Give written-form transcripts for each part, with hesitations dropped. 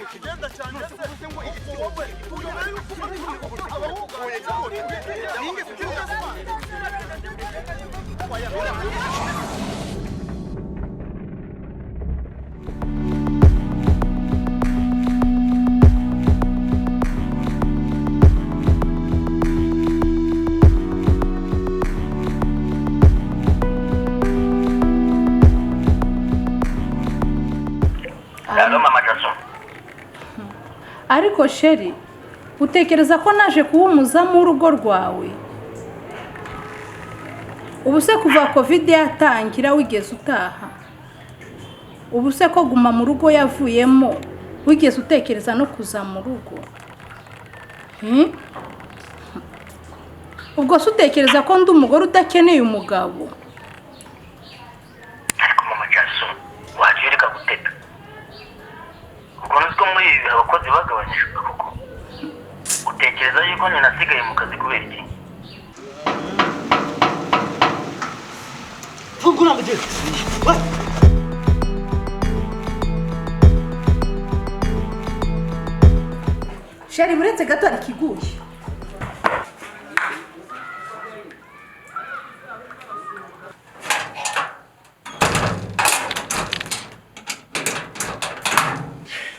Ikigenda cyanjye se ngo wowe uyobewe yuko Allô, Mama Jason. Ariko chéri, utekereza ko naje kuba umuzamu w'urugo rwawe? Ubu se kuva Covid yatangira wigeze utaha? Ubu se ko guma mu rugo yavuyemo wigeze utekereza no kuza mu rugo? Ubwo se utekereza ko ndi umugore udakeneye umugabo? Ariko Mama Jason, wajya ureka guteta. Ubwo nzi ko muri ibi bihe abakozi bagabanyijwe koko. Utekereza yuko nyina asigaye mu kazi kubera iki? Fungura mujye. Chéri, buretse gato hari ikiguye.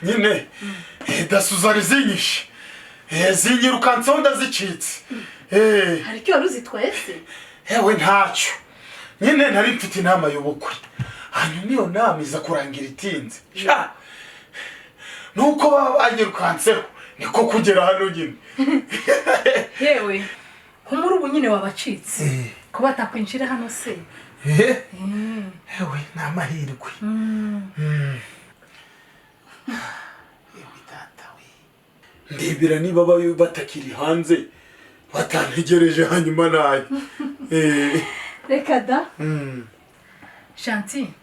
Nyine daso zari zinyishe, zinyirukanseho ndazicitse. Hari icyo wari uzitwaye se? Yewe ntacyo, nyine nari mfite inama y'ubukwe, hanyuma iyo nama iza kurangira itinze. Sha, nuko baba banyirukanseho niko kugera hano nyine. Yewe, humura, ubu nyine wabacitse ko batakwinjira hano se. Yewe, ni amahirwe. Yewe data we, ndebera niba bayo batakiri hanze batantegereje, hanyuma nayo. Reka da. Shanti.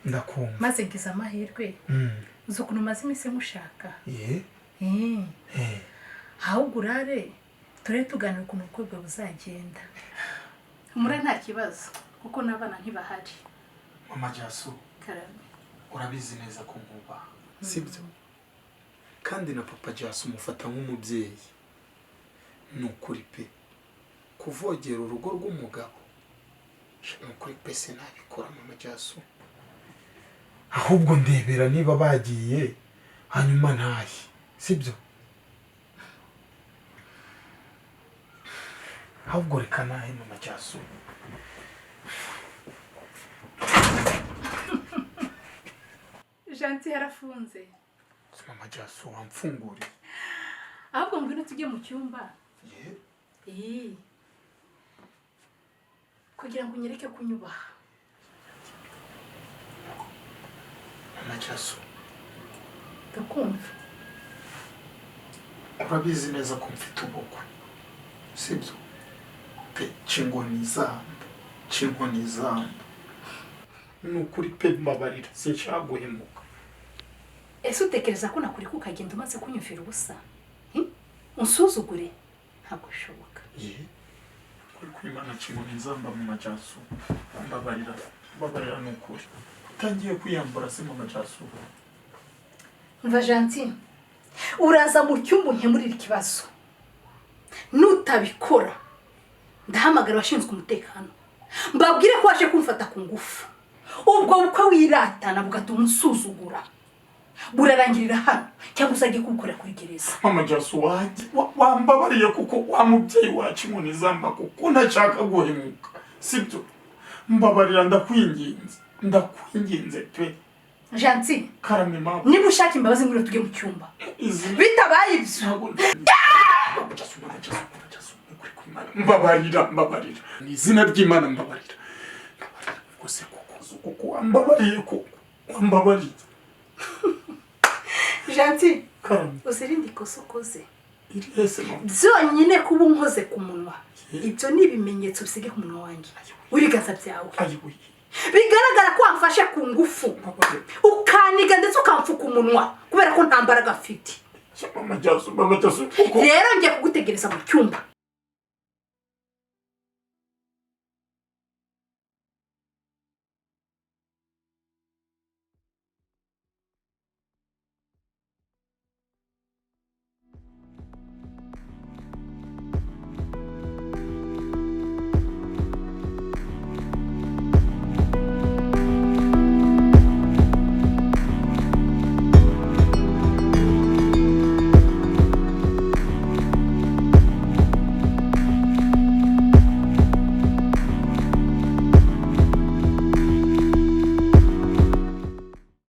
Ndakumva. Maze ngize amahirwe. Uzi ukuntu umaze iminsi nkushaka? Ahubwo urare turebe, tuganira ukuntu ubukwe bwawe buzagenda. Humura, nta kibazo kuko n'abana ntibahari. Mama Jasu. Karame. Urabizi neza ko nkubaha, sibyo? Kandi na papa Jasu umufata nk'umubyeyi. Ni ukuri pe, kuvogera urugo rw'umugabo, ni ukuri pe, sinabikora, Mama Jasu. Ahubwo ndebera niba bagiye, hanyuma ntahe, sibyo? Ahubwo reka nahe, Mama Jasu. Janti, yarafunze. Mama Jasu, wamfunguriye? Ahubwo ngwino tujye mu cyumba. Ye. Kugira ngo unyereke kunyubaha. Mama Jasu. Ndakumva. Urabizi neza ko mfite ubukwe, sibyo pe? Cingoni izamba, cinkoni izamba, ni ukuri pe, mbabarira, sinshaka guhemuka. Ese utekereza ko nakureka ukagenda umaze kunyumvira ubusa? Unsuzugure? Ntabwo bishoboka. Ye, kuri kwimana, cinkoni izamba, Mama Jasu, mbabarira, mbabarira, ni ukuri. Utangiye kwiyambura se, Mama Jasu? Umva Janti, uraza mu cyumba unkemurira ikibazo. Nutabikora ndahamagara abashinzwe umutekano, mbabwire ko waje kumfata ku ngufu. Ubwo bukwe wiratana bugatuma unsuzugura burarangirira hano, cyangwa uzajye kubukorera kuri gereza. Mama Jasu, wambabariye kuko wa mubyeyi wacu, inkoni izamba, kuko ntashaka guhemuka, sibyo? Mbabarira, ndakwinginze, ndakwinginze pe. Janti. Karame mama. Niba ushaka imbabazi, ngwino tujye mu cyumba. Izi Bitabaye ibyo ntabwo. Mama Jasu, Mama Jasu, Mama Jasu, ukuri kw'Imana, mbabarira, mbabarira, ni izina ry'Imana, mbabarira, mbabarira rwose, kuko wambabariye, kuko wambabariye. Janti. Karame. Uzirinde ikosa ukoze. Iri hese, mama? Byonyine kuba unkoze ku munwa, ibyo ni ibimenyetso bisige ku munwa wanjye w'ibiganza byawe. Ayiwe. Bigaragara ko wamfashe ku ngufu. Mbabarira. Ukaniga ndetse ukamfuka umunwa kubera ko nta mbaraga mfite. Mama Jasu, Mama Jasu, kuko Rero ngiye kugutegereza mu cyumba.